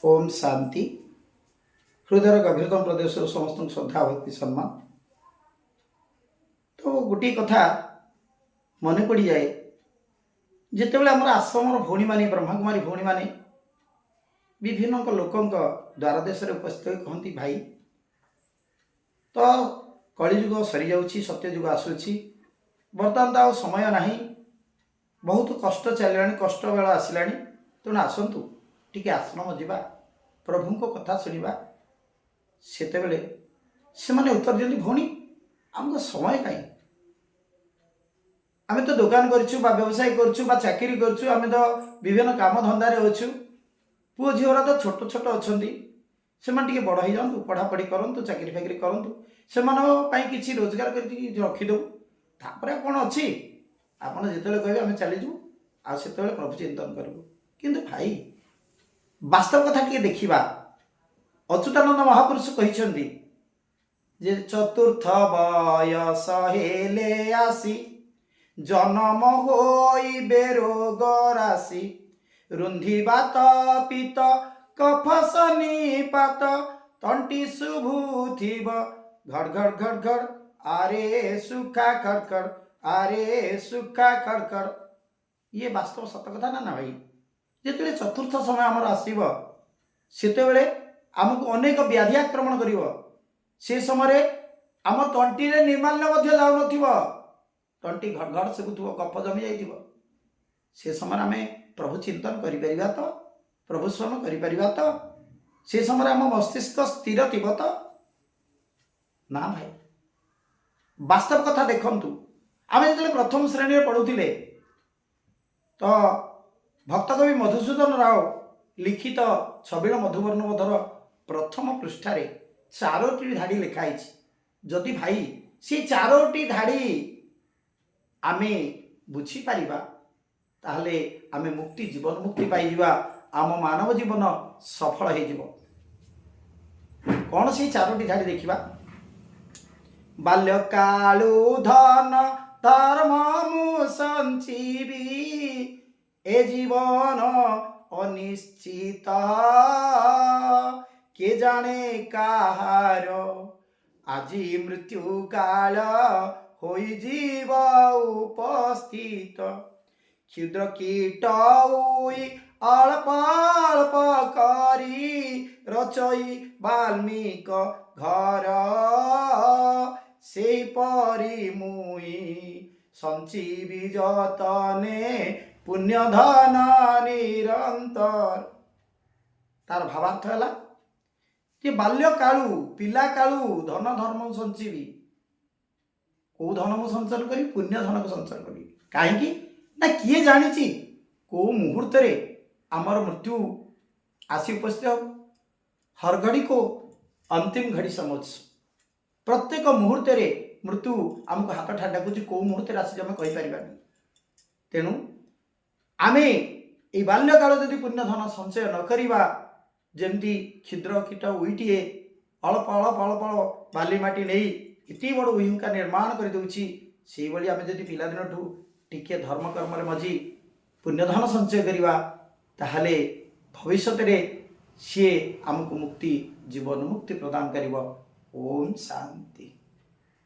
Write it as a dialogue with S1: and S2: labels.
S1: ଓମ୍ ଶାନ୍ତି। ହୃଦୟର ଗଭୀରତମ ପ୍ରଦେଶରୁ ସମସ୍ତଙ୍କୁ ଶ୍ରଦ୍ଧା, ଭକ୍ତି, ସମ୍ମାନ। ତ ଗୋଟିଏ କଥା ମନେ ପଡ଼ିଯାଏ, ଯେତେବେଳେ ଆମର ଆଶ୍ରମର ଭଉଣୀମାନେ, ବ୍ରହ୍ମାକୁମାରୀ ଭଉଣୀମାନେ ବିଭିନ୍ନ ଲୋକଙ୍କ ଦ୍ୱାର ଦେଶରେ ଉପସ୍ଥିତ ହୋଇ କହନ୍ତି, "ଭାଇ, ତ କଳିଯୁଗ ସରିଯାଉଛି, ସତ୍ୟଯୁଗ ଆସୁଛି। ବର୍ତ୍ତମାନ ତ ଆଉ ସମୟ ନାହିଁ, ବହୁତ କଷ୍ଟ ଚାଲିଲାଣି, କଷ୍ଟ ବେଳ ଆସିଲାଣି। ତେଣୁ ଆସନ୍ତୁ, ଟିକେ ଆଶ୍ରମ ଯିବା, ପ୍ରଭୁଙ୍କ କଥା ଶୁଣିବା।" ସେତେବେଳେ ସେମାନେ ଉତ୍ତର ଦିଅନ୍ତି, "ଭଉଣୀ, ଆମକୁ ସମୟ କାହିଁ? ଆମେ ତ ଦୋକାନ କରିଛୁ ବା ବ୍ୟବସାୟ କରୁଛୁ ବା ଚାକିରି କରୁଛୁ। ଆମେ ତ ବିଭିନ୍ନ କାମ ଧନ୍ଦାରେ ଅଛୁ। ପୁଅ ଝିଅরা ତ ଛୋଟ ଛୋଟ ଅଛନ୍ତି। ସେମାନେ ଟିକେ ବଡ଼ ହେଇଯାଆନ୍ତୁ, ପଢ଼ାପଢ଼ି କରନ୍ତୁ, ଚାକିରି ଫାକିରି କରନ୍ତୁ। ସେମାନଙ୍କ ପାଇଁ କିଛି ରୋଜଗାର କରିକି ରଖିଦେବୁ। ତାପରେ ଆଉ କ'ଣ ଅଛି? ଆପଣ ଯେତେବେଳେ କହିବେ, ଆମେ ଚାଲିଯିବୁ ଆଉ ସେତେବେଳେ ପ୍ରଭୁ ଚିନ୍ତନ କରିବୁ।" କିନ୍ତୁ ଭାଇ, ବାସ୍ତବ କଥା ଟିକେ ଦେଖିବା। ଅଚ୍ୟୁତାନନ୍ଦ ମହାପୁରୁଷ କହିଛନ୍ତି ଯେ ଚତୁର୍ଥ ବୟସ ହେଲେ ଆସି ଜନମ ହୋଇବେ ରୋଗ ରାଶି, ରୁନ୍ଧିବାତ ପିତ୍ତ କଫ ସନ୍ନିପାତ, ତଣ୍ଟି ଶୁଭୁଥିବ ଘଡ଼ ଘଡ଼ ଘଡ଼ ଘଡ଼, ଆରେ ସୁଖା ଖଡ଼ ଖଡ଼, ଆରେ ସୁଖା ଖଡ଼ ଖଡ଼। ଇଏ ବାସ୍ତବ ସତ କଥା ନା? ନା ଭାଇ, ଯେତେବେଳେ ଚତୁର୍ଥ ସମୟ ଆମର ଆସିବ, ସେତେବେଳେ ଆମକୁ ଅନେକ ବ୍ୟାଧି ଆକ୍ରମଣ କରିବ। ସେ ସମୟରେ ଆମ ତଣ୍ଟିରେ ନିର୍ମାଲ୍ୟ ମଧ୍ୟ ଯାଉନଥିବ, ତଣ୍ଟି ଘଡ଼ ଘଡ଼ ଶୁଭୁଥିବ, କଫ ଜମି ଯାଇଥିବ। ସେ ସମୟରେ ଆମେ ପ୍ରଭୁ ଚିନ୍ତନ କରିପାରିବା ତ? ପ୍ରଭୁ ସ୍ମରଣ କରିପାରିବା ତ? ସେ ସମୟରେ ଆମ ମସ୍ତିଷ୍କ ସ୍ଥିର ଥିବ ତ? ନା ଭାଇ, ବାସ୍ତବ କଥା ଦେଖନ୍ତୁ। ଆମେ ଯେତେବେଳେ ପ୍ରଥମ ଶ୍ରେଣୀରେ ପଢ଼ୁଥିଲେ, ତ ଭକ୍ତକବି ମଧୁସୂଦନ ରାଓ ଲିଖିତ ଛବିଳ ମଧୁବର୍ଣ୍ଣବୋଧର ପ୍ରଥମ ପୃଷ୍ଠାରେ ଚାରୋଟି ଧାଡ଼ି ଲେଖା ହେଇଛି। ଯଦି ଭାଇ ସେଇ ଚାରୋଟି ଧାଡ଼ି ଆମେ ବୁଝିପାରିବା, ତାହେଲେ ଆମେ ମୁକ୍ତି, ଜୀବନ ମୁକ୍ତି ପାଇଯିବା, ଆମ ମାନବ ଜୀବନ ସଫଳ ହେଇଯିବ। କ'ଣ ସେଇ ଚାରୋଟି ଧାଡ଼ି, ଦେଖିବା। ବାଲ୍ୟକାଳୁ ଧନ ଧର୍ମ ମୁଁ ସଞ୍ଚିବି, ଏ ଜୀବନ ଅନିଶ୍ଚିତ, କିଏ ଜାଣେ କାହାର ଆଜି ମୃତ୍ୟୁ କାଳ ହୋଇଯିବ ଉପସ୍ଥିତ। କ୍ଷୁଦ୍ର କୀଟ ଉଇ ଅଳ୍ପ ଅଳ୍ପ କରି ରଚଇ ବାଲ୍ମୀକ ଘର, ସେହିପରି ମୁଇଁ ସଞ୍ଚିବି ଯତନେ ପୁଣ୍ୟଧନ ନିରନ୍ତର। ତାର ଭାବାର୍ଥ ହେଲା ଯେ ବାଲ୍ୟକାଳୁ, ପିଲାକାଳୁ ଧନ ଧର୍ମ ସଞ୍ଚିବି। କୋଉ ଧନ ମୁଁ ସଞ୍ଚୟ କରିବି? ପୁଣ୍ୟ ଧନକୁ ସଞ୍ଚୟ କରିବି। କାହିଁକି ନା କିଏ ଜାଣିଛି କୋଉ ମୁହୂର୍ତ୍ତରେ ଆମର ମୃତ୍ୟୁ ଆସି ଉପସ୍ଥିତ ହେବ। हर घड़ी को अंतिम घड़ी समझ। ପ୍ରତ୍ୟେକ ମୁହୂର୍ତ୍ତରେ ମୃତ୍ୟୁ ଆମକୁ ହାତ ଠାରି ଡାକୁଛି। କୋଉ ମୁହୂର୍ତ୍ତରେ ଆସିଛି, ଆମେ କହିପାରିବାନି। ତେଣୁ ଆମେ ଏଇ ବାଲ୍ୟକାଳ ଯଦି ପୁଣ୍ୟଧନ ସଞ୍ଚୟ ନ କରିବା, ଯେମିତି କ୍ଷୁଦ୍ର କୀଟ ଉଇଟିଏ ଅଳ୍ପ ଅଳ୍ପ ଅଳ୍ପ ଅଳ୍ପ ବାଲି ମାଟି ନେଇ ଏତେ ବଡ଼ ଉଇହୁଙ୍କା ନିର୍ମାଣ କରିଦେଉଛି, ସେଇଭଳି ଆମେ ଯଦି ପିଲାଦିନଠୁ ଟିକିଏ ଧର୍ମ କର୍ମରେ ମଜି ପୁଣ୍ୟଧନ ସଞ୍ଚୟ କରିବା, ତାହେଲେ ଭବିଷ୍ୟତରେ ସିଏ ଆମକୁ ମୁକ୍ତି, ଜୀବନ ମୁକ୍ତି ପ୍ରଦାନ କରିବ। ଓମ୍ ଶାନ୍ତି।